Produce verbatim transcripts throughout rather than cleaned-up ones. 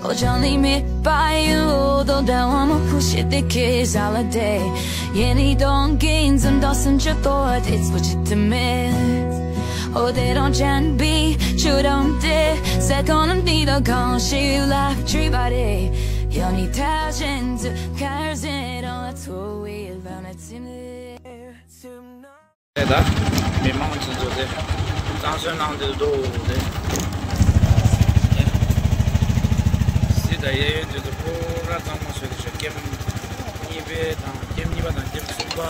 Oh, Johnny, me by you, don't down, I'm a push it, the kids holiday. Yeah, need don't gains and doesn't you thought it's legitimate. Oh, they don't can be, you don't dare. Second, I'm need a gun, she laugh, tree body. You need thousands of cars and all that's who we learn it to me. ད་མི་མང་ཆེན་ཚོ་དེ་གཙང་བཟོ་གནང་བསྡད་འདུག་དེ། གཟི་དང་གཡས་གཡོན་དེ་ཚོ་པུ་ར་གཙང་མ་བཟོས་ཏེ་ཤོག་ཀེམ་གཉིས་པའི་དང་ཀེམ་གཉིས་པ་དང་ཀེམ་གསུམ་པ།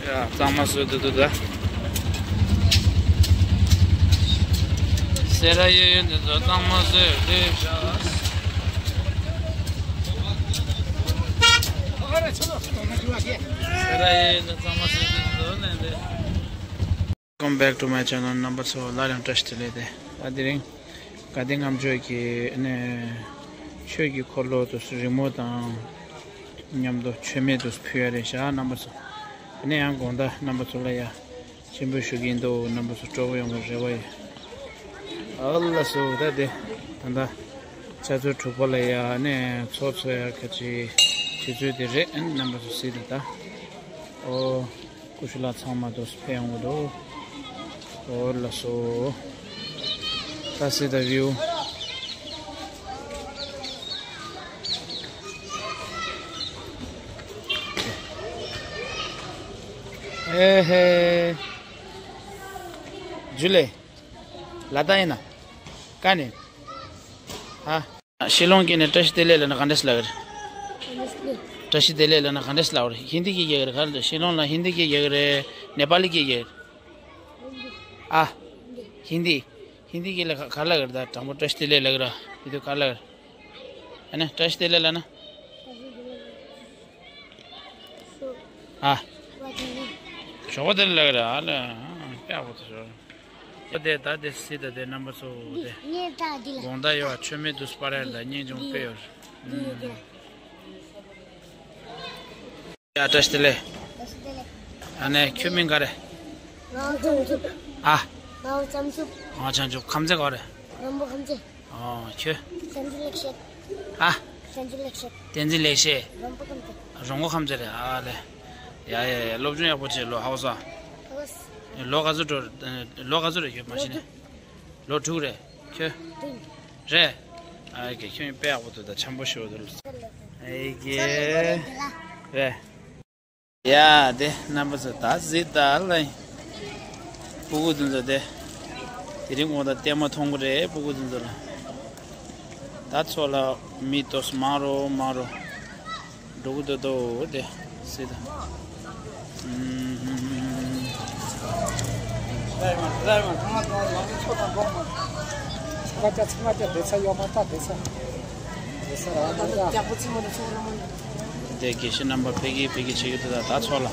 ཡ། གཙང་མ་བཟོས་འདུག་འདུག་ད། སེ་ར་གཡས་གཡོན་འདི་ཚོ་གཙང་མ་བཟོས་འདུག་སེ་ར་གཡས་གཡོན་འདི་གཙང་མ་བཟོས་འདུག་འདུག་ནས་འདི། Welcome back to my channel. རྣམ་པ་ཚོ་སླར་ཡང་བཀྲ་ཤིས་བདེ་ལེགས་དེ། ད་དེ་རིང་དགའ་ལྡན་ལྔ་མཆོད་ཀྱི་ཨ་ནི་ཆོས་ཀྱི་འཁོར་ལོ་དུ་རིང་མོ་དང་མཉམ་དུ་མཆོད་མེ་དུ་ཕུལ་ཡ་རེད་ཤག་རྣམ་པ་ཚོ། ཨ་ནི་ཡང་དགོང་དག་རྣམ་པ་ཚོ་ལ་ཡ་སྤྱན་འབུལ་ཞུ་གི་ཡིན་འདུག་རྣམ་པ་ཚོ་སྤྲོ་པོ་ཡོང་བའི་རེ་བ་ཡོད། ཨ་ལ་སོ་ད་དེ་ད་ལྟ་ཆུ་ཚོད་དྲུག་པ་ལ་ཡ་ཨ་ནི་ཚོགས་འཚོགས་ཡ་ག་ཅིག་དུས་ཚོད་དེ་རེད། ཨ་ནི་རྣམ་པ་ཚོ་གཟིགས་དང་ད། ཨོ། ཀུ་ཤུ་ལ་ཚང་མ་དུ་ཕེབས་ཡོང་གི་འདུག་འོ་ལགས་སོ། ད་see the view. ཨེ་ཧེ། ཇུ་ལེ། ལ་ད་ཡིན་ན། ཀ་ནས། ཧ། ཤི་ལོང་སྐད་ནས་བཀྲ་ཤིས་བདེ་ལེགས་ལབ་ན་ག་འདྲས་ལབ་ཀྱི་རེད། བཀྲ་ཤིས་བདེ་ལེགས་ལབ་ན་ག་འདྲས་ལབ་ཀྱི་རེད། ཧིན་དི་སྐད་རྒྱག་གི་རེད། ག་རེ་རེད། ཤི་ལོང་ལ་ཧིན་དི་སྐད་རྒྱག་གི་རེད། ནེ་པ་ལི་སྐད་རྒྱག་གི་རེད། ཨ། ཧིན་དི། ཧིན་དི་སྐད་ལ་ག་ག་ལབ་ཀྱི་རེད། ད་དང་པོ་བཀྲ་ཤིས་བདེ་ལེགས་ལབ་ཀྱི་རེད། དེ་དུས་ག་ལབ་ཀྱི་རེད། ཨ་ནི་བཀྲ་ཤིས་བདེ་ལེགས་ལབ་ན། ཨ། ཞོགས་པ་བདེ་ལེགས་ལབ་ཀྱི་རེད། ཨ་ལས། ཨ། དཔེ་ཡག་པོ་ཐུག་སོང་། ད་དེ་ད་དེ་སི་ད་དེ་རྣམ་པ་ཚོ་དེ། ངས་ད་འདི་ལ། དགོང་དག་ཡོད་ཆོས་མེད་དུ་སྤར་ཡར་ད་སྙིང་ཅུང་དཔེ་ཡོད། འདི་ཡོད་ཀྱང་། ཡ་བཀྲ་ཤིས་བདེ་ལེགས། བཀྲ་ཤིས་བདེ་ལེགས། ཨ་ནེ་ཁྱོད་མིང་ག་རེ། ངའོ་བྱང་ཆུབ། ཨ། ངའོ་བྱང་ཆུབ། ངའོ་བྱང་ཆུབ། ཁམས་ཚན་ག་རེ། རོང་པོ་ཁམས་ཚན། ཨོ་ཁྱོད། བྱང་ཆུབ་ལེགས་བཤད། ཨ། བྱང་ཆུབ་ལེགས་བཤད། བསྟན་འཛིན་ལེགས་བཤད། རོང་པོ་ཁམས་ཚན། རོང་པོ་ཁམས་ཚན་རེད། ཨ་ལས། ཡ་ཡ་ཡ། སློབ་སྦྱོང་ཡག་པོ་བྱེད་ལོ། ཧའོ་སོ། ཧའོ་སོ། ལོ་ག་ཚོད་འགྲོ། ལོ་ག་ཚོད་རེད་ཁྱོད་མ་གཞི་ནས། ལོ་དྲུག་རེད་ཁྱོད། དྲུག་རེད། ཨ་ཀེ་ཁྱོད་དཔེ་ཡག་པོ་འདུག་ད་འཆམ་པོ་ཞེ་པོ་འདུག་ཨེ་ཀེ། རེད། ཡ་དེ་རྣམ་པ་ཚོ་ད་གཟིགས་ད་ལ། སྤུ་གུ་དེ་ཚོ་དེ། དེ་རིང་དགོང་དག་ལྟད་མོ་མཐོང་གི་རེད། སྤུ་གུ་དེ་ཚོ་ལ། ད་ཚོགས་ལ་མི་ཏོག་ཙམ་མང་རུ་མང་རུ་འགྲོ་གི་འདུག་དོ་དེ་གཟིགས་ད། དེ་དགེ་བཤེས་རྣམ་པ་ཕེབས་ཀྱི་ཕེབས་ཀྱི་བྱེད་ཀྱི་འདུག་ད་ད་ཚོགས་ལ།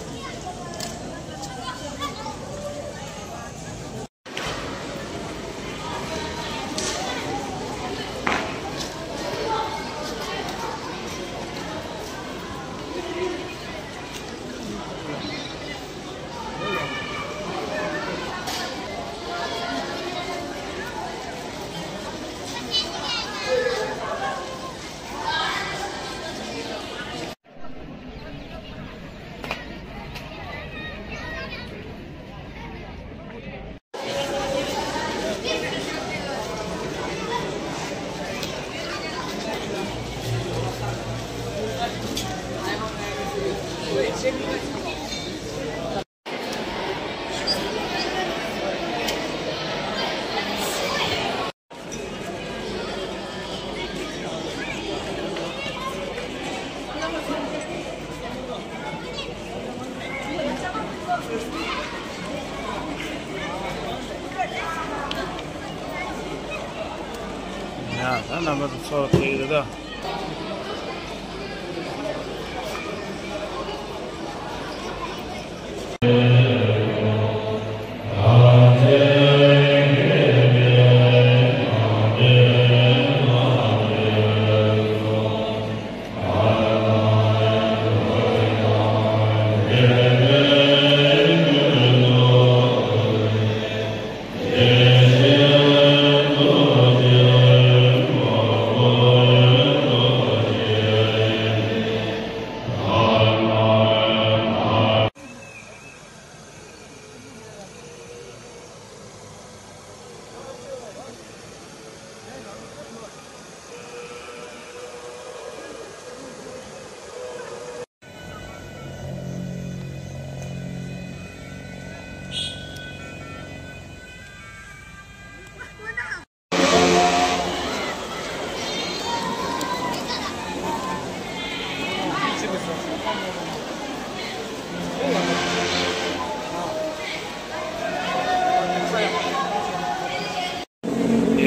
ཡ་ད་རྣམ་པ་ཚོ་ཚོགས་ལ་ཕེབས་ཀྱི་འདུག་ད།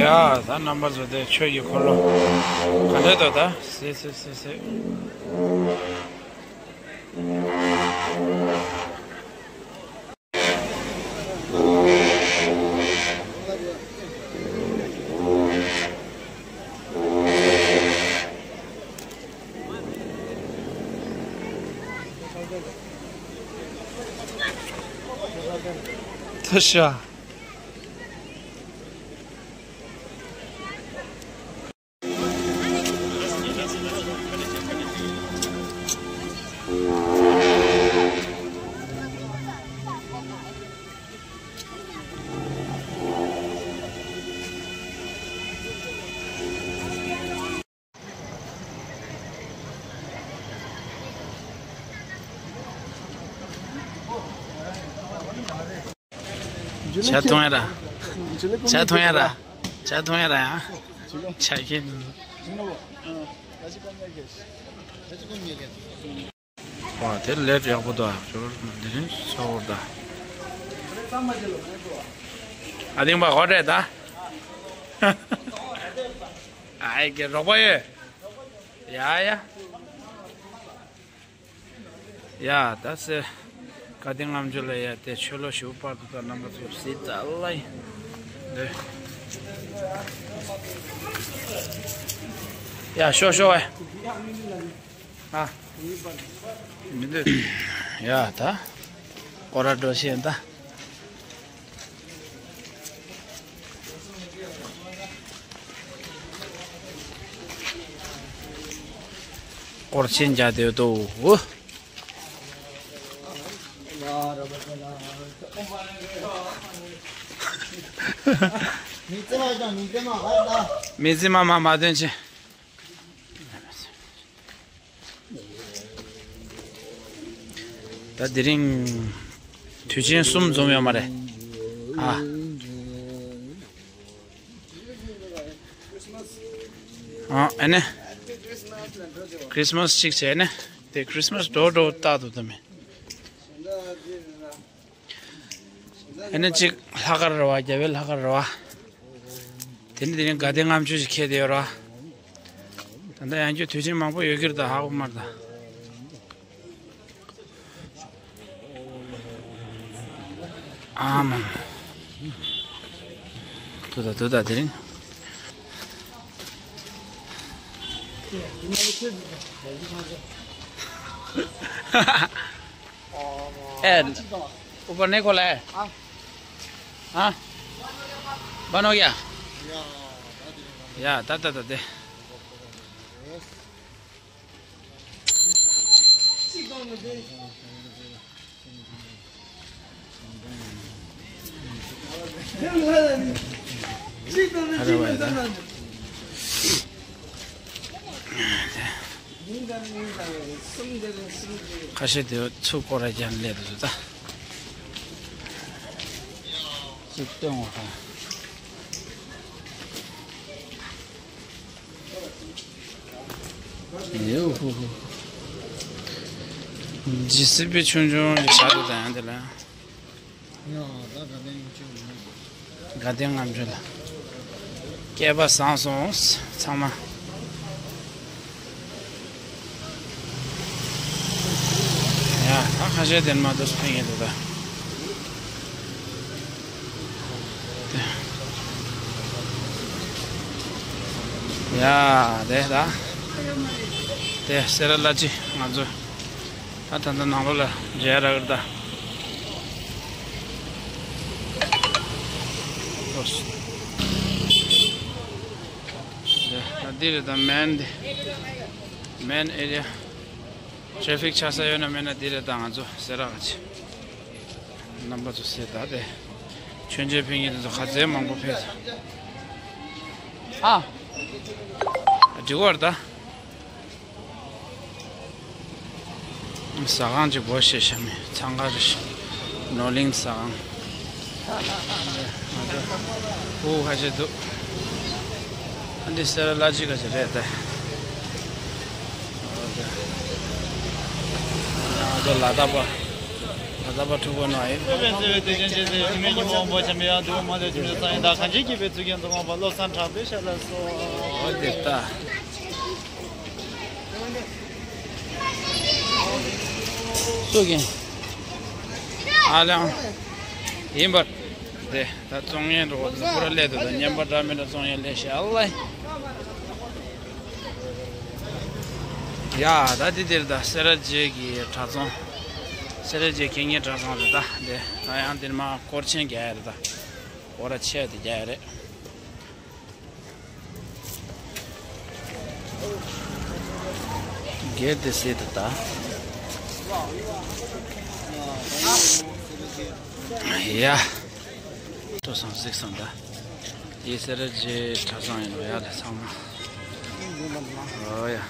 ཡ། ད་རྣམ་པ་ཚོ་དེ་ཆོས་ཀྱི་འཁོར་ལོ་ག་འདྲས་འདུག་ད། སེ་སེ་སེ་སེ། ཐུ་ཤ། ཇ་འཐུང་ཡ་ར། ཇ་འཐུང་ཡ་ར། ཇ་འཐུང་ཡ་ར་ཡ། ཇ་ཁྱེར། ཨ། དེ་ལས་ཡག་པོ་འདུག་ཨ། ཁྱོད་འདི་རིང་ཚོགས་འཁོར་ད། ཨ་དིང་པ་གོ་རེད་ད། ཨའི་གེ་རོགས་པ་ཡོད། ཡ་ཡ། ཡ་ད་སེ། དགའ་ལྡན་ལྔ་མཆོད་ལ་ཡ་དེ་ཆོས་ལོ་ཞུ་བར་དུ་ད་རྣམ་པ་ཚོ་སྲིད་ད་ལ་ཡིན། འདི། ཡ་ཤོག་ཤོག་ཨེ། ཨ། མི་འདུག་ཡ་ད། སྐོར་ར་འགྲོ་ཤེས་ད། སྐོར་ཆེན་རྒྱག་བསྡད་འདུག་མི་རྫི་མ་མ་མ་དོན་ཆེ། ད་དེ་རིང་དུས་ཆེན་གསུམ་འཛོམས་ཡོད་མ་རེད། ཨ། ཨ་ཨ་ནི། ཁྲིས་མས་གཅིག་བྱས་ནས་དེ་ཁྲིས་མས་འགྲོ་འགྲོ་རྟག་ཏུ་དུ་མེད། ཨ་ནི་གཅིག་ལྷག་དཀར་རེད་བ། རྒྱལ་བའི་ལྷག་དཀར་རེད་བ། དེ་ནི་དེ་རིང་དགའ་ལྡན་ལྔ་མཆོད་ཅིག་འཁེལ་བསྡད་ཡོད་རེད་བ། ད་ལྟ་ཡང་བསྐྱར་དུས་ཆེན་མང་པོ་ཡོད་ཀྱི་རེད་ད། ཧ་གོ་མ་རེད་ད། ཨ་མ། དུ་ད་དུ་ད་དེ་རིང་། ཨེ། ཨུ་པར་ནེ་ཁོ་ལ་ཨེ། ཨ། ཨ། བ་ནོ་ཡ། ཡ་ད་ད་ད་དེ། ཁ་ཤས་དེ་ཚུར་སྐོར་ར་རྒྱབ་སླེབས་འདུག་ད། ཅིག་སྟོན་འོ་ད། ཡེའུ་ཧུ་ཧུ། ཇི་སི་བི་ཆུང་ཆུང་ཞིག་བཞག་འདུག་ད་ཡང་དེ་ལ། དགའ་ལྡན་ལྔ་མཆོད་ལ། སྐལ་པ་བཟང་སོང་ཚང་མ། ཡ་ད་ཁ་ཤས་དེ་མ་གཏོགས་ཕན་ཡོད་འདུག་ད། ཡ་དེ་ད། དེ་སེ་ར་བླ་སྤྱི་ང་ཚོ། ད་ད་ལྟ་ནང་ལོགས་ལ་མཇལ་རག་གི་རེད་ད། ད་འདི་རེད་ད། མེན་འདི། མེན་ཨེ་རི་ཡ། ཊེ་ཕིག་ཆགས་ས་ཡོད་ན་མེད་ན་འདི་རེད་ད། ང་ཚོ་སེ་ར་ག་ཆེ། རྣམ་པ་ཚོ་སེ་ད་དེ། མཆོད་མཇལ་ཕུལ་མཁན་དེ་ཚོ་ག་ཚད་མང་པོ་ཕེབས་སོང་། ཨ། འགྲིག་པ་རེད་ད། ཟ་ཁང་གཅིག་སྒོ་ཕྱེ་ཤག་མི་འཚང་ཁ་རེད་ཤག་ནོར་གླིང་ཟ་ཁང་། ཨུ་ཁ་ཤས་འདུག་ཨ་འདི་སེ་ར་བླ་སྤྱི་ཁ་ཤས་རེད་དེ། ཨ་འདི་ལ་དྭགས་པ། ད་ལྟ་བ་ཕྲུ་གུ་ནང་ཡིན། དཔེ་བརྩེ་བའི་དུས་ཆེན་ཞེས་ཟེར། ཞི་མི་ཉི་མ་འོང་པོ་བྱམས་པའི་དབྱངས། འདུ་བ་མ་ལུས་ཁྱིམ་ནས་གསང་ཡིན་ད། གང་ཞིག་སྐྱིད་པའི་ཚུལ་ཁྱིམ་དུ་འོང་བ། བློ་བཟང་གྲགས་པའི་ཞབས་ལ་གསོལ། འོ་དེ་ལྟ། སུ་གིན། ཨ་ལང་། ཡིན་པར། དེ་ད་བཙོང་ཡས་འགྲོ་བ་དེ་ཕུ་ར་ལས་དུ་ད་ཉན་པ་འདྲ་མི་འདྲ་བཙོང་ཡས་ལས་ཤ་ཨ་ལ། ཡ་ད་དེ་དེར་ད་སེ་ར་བྱེས་ཀྱི་གྲྭ་ཚང་། སེ་ར་བྱེས་དགེ་བསྙེན་གྲྭ་ཚང་རེད་ད། དེ་ད་ཡང་དེར་མ་སྐོར་ཆེན་རྒྱག་ཡ་རེད་ད། སྐོར་ར་ཆེ་དེ་རྒྱག་ཡ་རེད། སྒེར་དེ་སྲིད་དུ་ད། ཡ། ཏོ་སང་གཟིགས་སང་ད། ཡེ་སེ་ར་བྱེས་གྲྭ་ཚང་ཡིན་ནོ་ཡ་ལ་ཚང་མ། ཨོ་ཡ།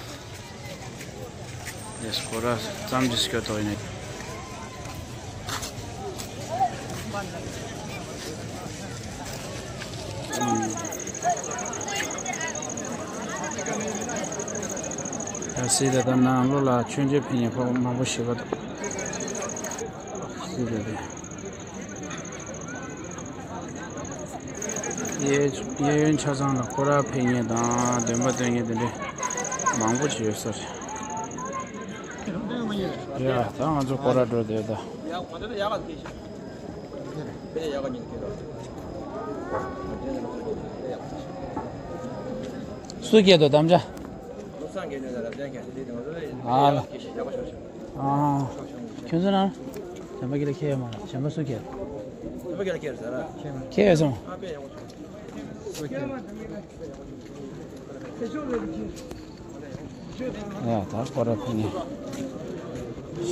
ཡེ་སྐོར་ར་ཙམ་གྱི་སྐྱོ་ཏོ་ཡིན། ད་སྲིད་ད་ལྟ་ནང་ལོ་ལ་མཆོད་མཇལ་ཕེབས་མཁན་ཕོ་མང་པོ་ཞིག་པ་འདུག་སྲིད་ད་དེ། གཡས་གཡས་གཡོན་ཆ་ཚང་ལ་སྐོར་ར་ཕེབས་མཁན་དང་འདོན་པ་འདོན་མཁན་དེ་འདྲ་མང་པོ་ཅིག་ཡོད་ས་རེད། ཡ་ད་ང་ཚོ་སྐོར་ར་འགྲོ་བསྡད་ད། སུ་སྐྱེལ་དོ་དམ་བཅའ། ཨ་ལ། ཨ། ཁྱོད་ཚོ་ན། གཞན་པ་གི་ལ་ཁྱེད་ཡོད་མ་རེད། གཞན་པ་སུ་སྐྱེལ། ཁྱེད་ཡོད་སོང་། ཡ་ད་སྐོར་ར་ཕེབས་ནས་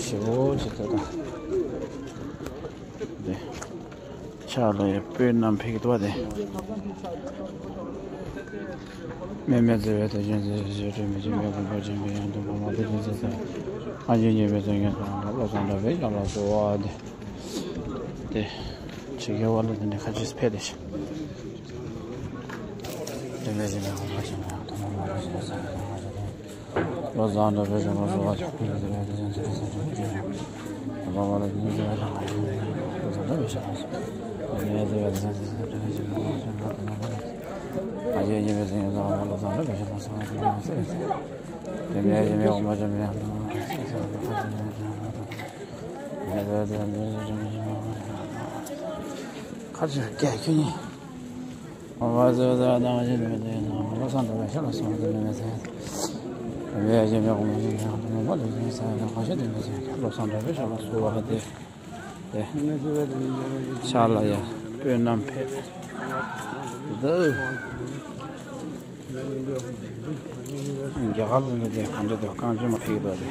ཞེ་པོ་ཅིག་ཐོབ་དང་། དེ་ཕྱག་ལ་ཡ་སྤོས་བསྣམས་ཕེབས་ཀྱི་འདུག་པ་དེ། མེ་མེ་བརྩེ་བའི་དེ་ཅན་ཚེ་ཞེས་སྤྲོས་མི་བྱེད་མེ་དགོན་པ་ཆེན་པོའི་ཡང་དུ་མ་མ་དེ་ཅན་ཚེ་ཚེ་ཨ་ཡེ་ཉེ་བའི་དོན་ངན་སོང་བློ་བཟང་གྲགས་པའི་ཞབས་ལ་གསོལ་བ་འདེབས། དེ་ཕྱི་རྒྱལ་བ་ལ་དེ་ནས་ཁ་ཆེས་ཕེབས་ཏེ་ཤི། དེ་ནས་ཞི་མི་དགོན་པ་ཆེན་པོའི་ཡང་དུ་མ་མ་དེ་ཅན་ཚེ་ཚེ་བློ་བཟང་གྲགས་པའི་ཞབས་ལ་གསོལ་བ་འདེབས། དེ་ནས་ཞི་མི་དགོན་པ་ཆེན་པོའི་ཡང་དུ་མ་མ་དེ་ཅན་ཚེ་ཚེ་བློ་བཟང་གྲགས་པའི་ཞབས་ལ་གསོལ་བ་འདེབས། དེ་ནས་ཞི་མི་དགོན་པ་ཆེན་པོའི་ཡང་དུ་མ་མ་དེ་ཨ་ཡེ་ཉེ་བའི་དོན་ངན་སོང་བློ་བཟང་གྲགས་པའི་ཞབས་ལ་གསོལ་བ་འདེབས། དེ་ནས་ཞི་མི་དགོན་པ་ཆེན་པོའི་ཡང་དུ་མ་མ་དེ་ཅན་ཚེ་ཚེ་ཁ་ཆེ་སྐད་ཁྱོད་ཉིད། ཨོ་བ་ཟེ་བ་ཟེ་བ་དང་བ་ཞེས་འདོན་པའི་དེ་ཡང་དུ་མ་བློ་བཟང་གྲགས་པའི་ཞབས་ལ་གསོལ་བ་འདེབས། དེ་ནས་ཞི་མི་དགོན་པ་ཆེན་པོའི་ཡང་དུ་མ་མ་དེ་ཅན་ཚེ་ཚེ་ཁ་ཆེ་སྐད་ཁྱོད་ཉིད། བློ་བཟང་གྲགས་པའི་ཞབས་ལ་གསོལ་བ་འདེབས། དེ་ཕྱག་ལ་ཡ་སྤོས་བསྣམས་ཕེབས་འདུག་རྒྱ་གར་ལུང་པ་དེ་གང་འདྲ་འདུག་རྐང་བཙུན་མ་ཕེབས་འདུག་དེ།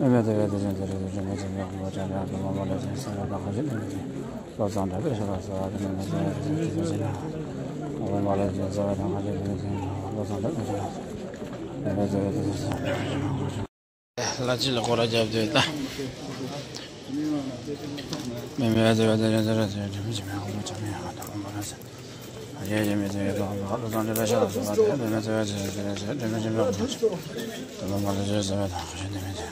ཨེ་མེ་དེ་བས་དེ་ཅན་དེ་རེ་དེ་ཅན་མེ་ཅན་མེ་ཁོ་མོ་ཅན་ཡང་དུ་མ་མ་ལ་ཅན་སེ་ར་དང་ཁ་ཅན་དེ་ཅན་བློ་བཟང་གྲགས་པའི་ཞབས་ལ་གསོལ་བ་འདེབས། དེ་ནས་ཞི་མི་དགོན་པ་ཆེན་པོའི་ཡང་དུ་མ་མ་ལ་ཅན་སེ་ར་དང་ཁ་ཅན་དེ་ཅན་བློ་བཟང་གྲགས་པའི་ཞབས་ལ་གསོལ་བ་འདེབས། དེ་ནས་ཞི་མི་དགོན་པ་ཆེན་པོའི་ཡང་དུ་མ་མ་ལ་ཅན་སེ་ར་དང་ཁ་ཅན་དེ་ཅན་བློ་བཟང་གྲགས་པའི་ཞབས་ལ་གསོལ་བ་འདེབས། ལ་ཅི་ལ་སྐོར་ར་རྒྱབ་སྡོད་ད། མེ་མེ་ཡ་ཟེར་བ་དེ་རེད་ཟེར་ར་ཟེར་དྲི་མི་ཅི་མེད་ཁོ་མོ་ཅང་མེད་ཡ་ད་ཁོ་མོ་ར་ཟེར། ཨ་ཡེ་ཡེ་མེ་ཟེར་ཡ་ད་ཁོ་མོ་ལ་བཟང་དྲི་ལ་ཤ་ལ་སོགས་པ་དེ་མེ་མེ་ཟེར་བ་ཟེར་ཟེར་ཟེར་དྲི་མི་ཅི་མེད་ཁོ་མོ་ཅང་། ད་ཁོ་མོ་ལ་ཟེར་ཟེར་བ་ད་ཁོ་ཤི་དྲི་མི་ཅི།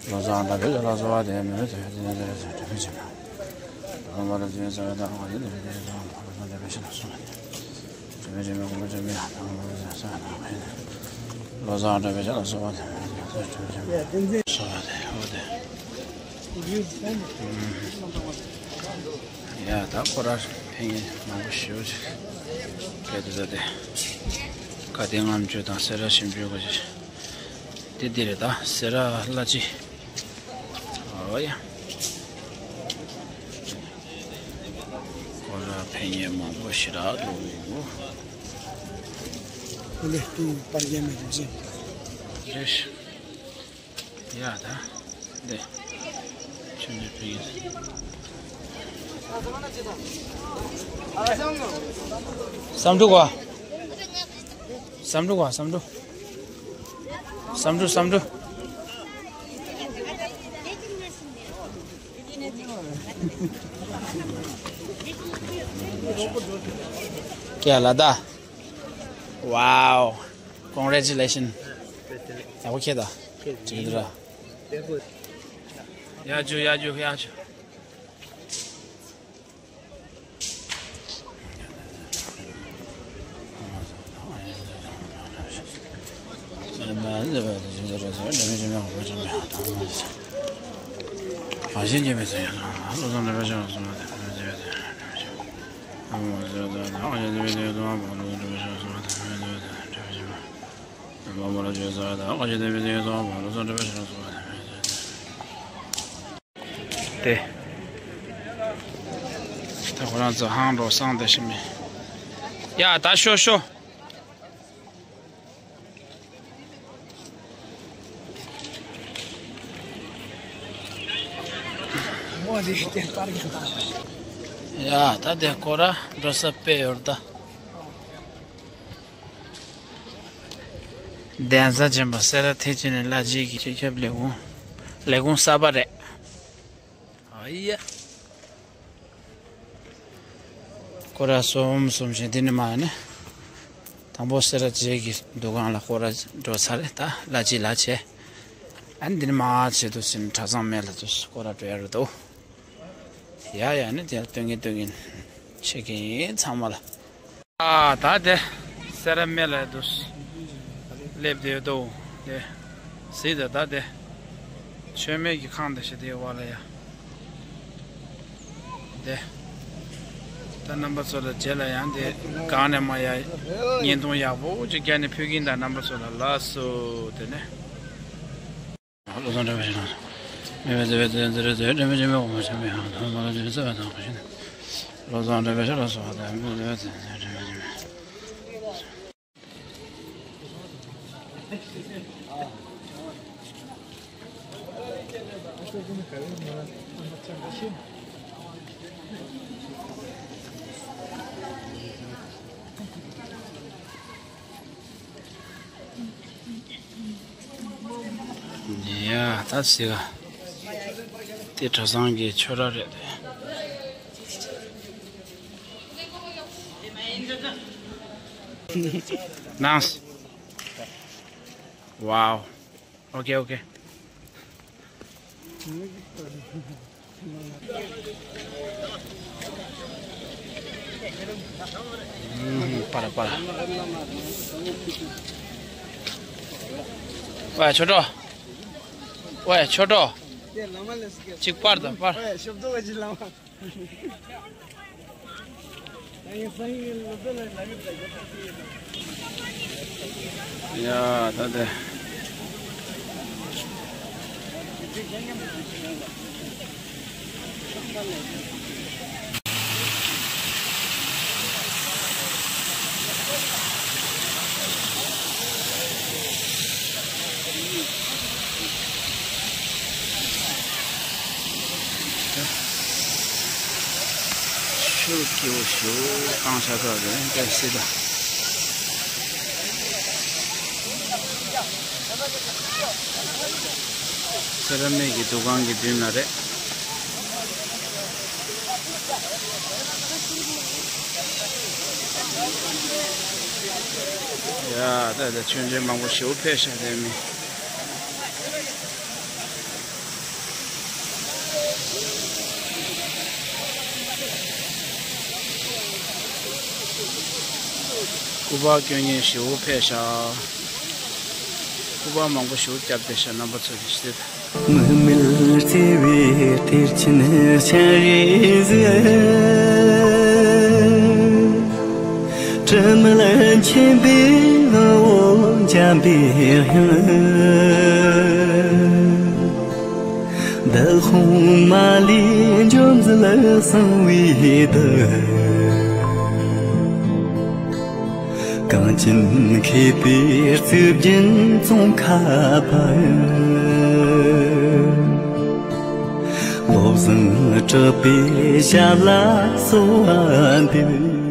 བློ་བཟང་ད་བེ་ལ་སོགས་པ་དེ་མེ་མེ་ཟེར་ཡ་དེ་ཟེར་ཟེར་དྲི་མི་ཅི་མེད། ད་ཁོ་མོ་ལ་ཟེར་ཟེར་བ་ད་ཁོ་ཤི་དྲི་མི་ཅི་ད་ཁོ་མོ་ལ་ཟེར་བ་ཟེར་ལ་སོགས་པ་དེ། བློ་བཟང་གྲགས་པའི་ཞབས་ལ་གསོལ་བ་འདེབས། ཡ་ད་སྐོར་ར་ཕེབས་མཁན་མང་པོ་ཞེ་པོ་ཅིག་ཕེབས་འདུག་ད་དེ་དགའ་ལྡན་ལྔ་མཆོད་དང་སེ་ར་ཞིམ་མཆོད་ག་ཅིག་དེ་འདི་རེད་ད་སེ་ར་བླ་སྤྱི། ཨོ་ཡ། སྐོར་ར་ཕེབས་མཁན་མང་པོ་ཞེ་དྲག་འདུག་ཨོ་ལེ་ཏུ་པར་རྒྱན་མེད་ཀྱི་ཅི། རེད། ཡ་ད། འདི། ཆུ་འདི་ཕེབས་མཁན། བསམ་འགྲུབ་བ། བསམ་འགྲུབ་བ་བསམ་འགྲུབ། བསམ་འགྲུབ་བསམ་འགྲུབ། ཀྱེ་ལ་ད། Wow. Congratulations. ཡག་པོ་ཁྱེད་ད། ཡ་ཇུ་ཡ་ཇུ་ཡ་ཇུ། དེ། ད་ཁོ་རང་ཚོ་ཧང་འགྲོ་སང་དེ་ཤི་མེད། ཡ་ད་ཤོ་ཤོ། ཡ་ད་དེ་ཁོ་ར་འགྲོ་ས་དཔེ་ཡོད་ད། གདན་ས་ཆེན་པོ་སེ་ར་ཐེག་ཆེན་ནས་བླ་སྤྱི་གི་སྤྱི་ཁྱབ་ལས་ཁུངས་ལས་ཁུངས་གསར་པ་རེད། ཨ་ཡ། སྐོར་ར་གསུམ་གསུམ་བཞིན་འདི་ནས་མ་ནི། དང་པོ་སེ་ར་བྱེས་ཀྱི་འདུ་ཁང་ལ་སྐོར་ར་འགྲོ་ཚར་རེད་ད་བླ་སྤྱི་ལ་བྱས། ཨ་ནི་འདི་ནས་མ་བྱེད་དུ་ཟིན་གྲྭ་ཚང་མེད་ལ་དུ་སྐོར་ར་འགྲོ་ཡ་རུ་འདུག་ཡ་ཡ་ནི་དེ་ལ་སྟོན་གིན་སྟོན་གིན་ཆེ་གིན་ཚང་མ་ལ། ཨ་ད་དེ་སེ་ར་སྨད་ལ་དུ་སླེབས་དེ་ཡོད་དོ། དེ་གཟིགས་དང་ད་དེ་མཆོད་མེ་གི་ཁང་དེ་ཞིག་དེ་བ་ལ་ཡ། དེ་ད་རྣམ་པ་ཚོ་ལ་རྗེས་ལ་ཡང་དེ་གང་ནས་མ་ཡ་བརྙན་ཐུང་ཡག་པོ་ཅིག་བརྒྱབ་ནས་ཕུལ་གིན་ད་རྣམ་པ་ཚོ་ལ་ལགས་སོ་དེ་ནས། བློ་བཟང་དྲན་པའི་ཞིང་ཁམས། མེད་པའི་བདེ་བའི་བདེ་བའི་བདེ་བའི་བདེ་བའི་དྲན་པའི་ཞིང་པའི་འོག་མ་ཆེན་པོའི་ཡང་དག་མ་ལ་བརྗོད་རྩ་བའི་དང་བཞིན། བློ་བཟང་དྲན་པའི་ཞིང་ལ་སོགས་པ་དང་མེད་པའི་བདེ་བའི་བདེ་བའི་དྲན་པའི་ཞིང་པའི། ཡ་ད་སི་ག་དེ་གྲྭ་ཚང་གི་ཆོས་ར་རེད། ནང་། Wow. Okay, okay. ཨུམ། པར་པར། ཝེ་ཆོས་གྲོགས། ཝེ་ཆོས་གྲོགས། གཅིག་པར་དང་པར། ཡ་ད་དེ། ཤུགས་སྐྱེ་བོ་ཤུགས་གང་ཤ་ཚ་རེད་འདྲ་སྲིད་ད། སེ་ར་མིག་གི་འདུ་ཁང་གི་མདུན་ན་རེད། ཡ་ད་ད་མཆོད་མཇལ་མང་པོ་ཞེ་པོ་ཕེབས་ཤག་དེ་མི། སྐུ་པར་སྐྱོན་མཁན་ཞེ་པོ་ཕེབས་ཤག་སྐུ་པར་མང་པོ་ཞེ་པོ་བརྒྱབ་བསྡད་ཤག་རྣམ་པ་ཚོ་གིས་ཤེས། མིག་མིག་བརྩེ་བའི་གཏེར་ཆེན་སྤྱན་རས་གཟིགས། དྲི་མེད་མཁྱེན་པའི་ངག་འོད་འཇམ་པའི་དབྱངས། འདི་ལྷུང་མ་ལུས་འཇོམས་མཛད་གསང་བའི་གདུལ། གངས་ཅན་མཁས་པའི་གཙུག་རྒྱན་ཙོང་ཁ་པ། བློ་བཟང་གྲགས་པའི་ཞབས་ལ་གསོལ་བ་འདེབས།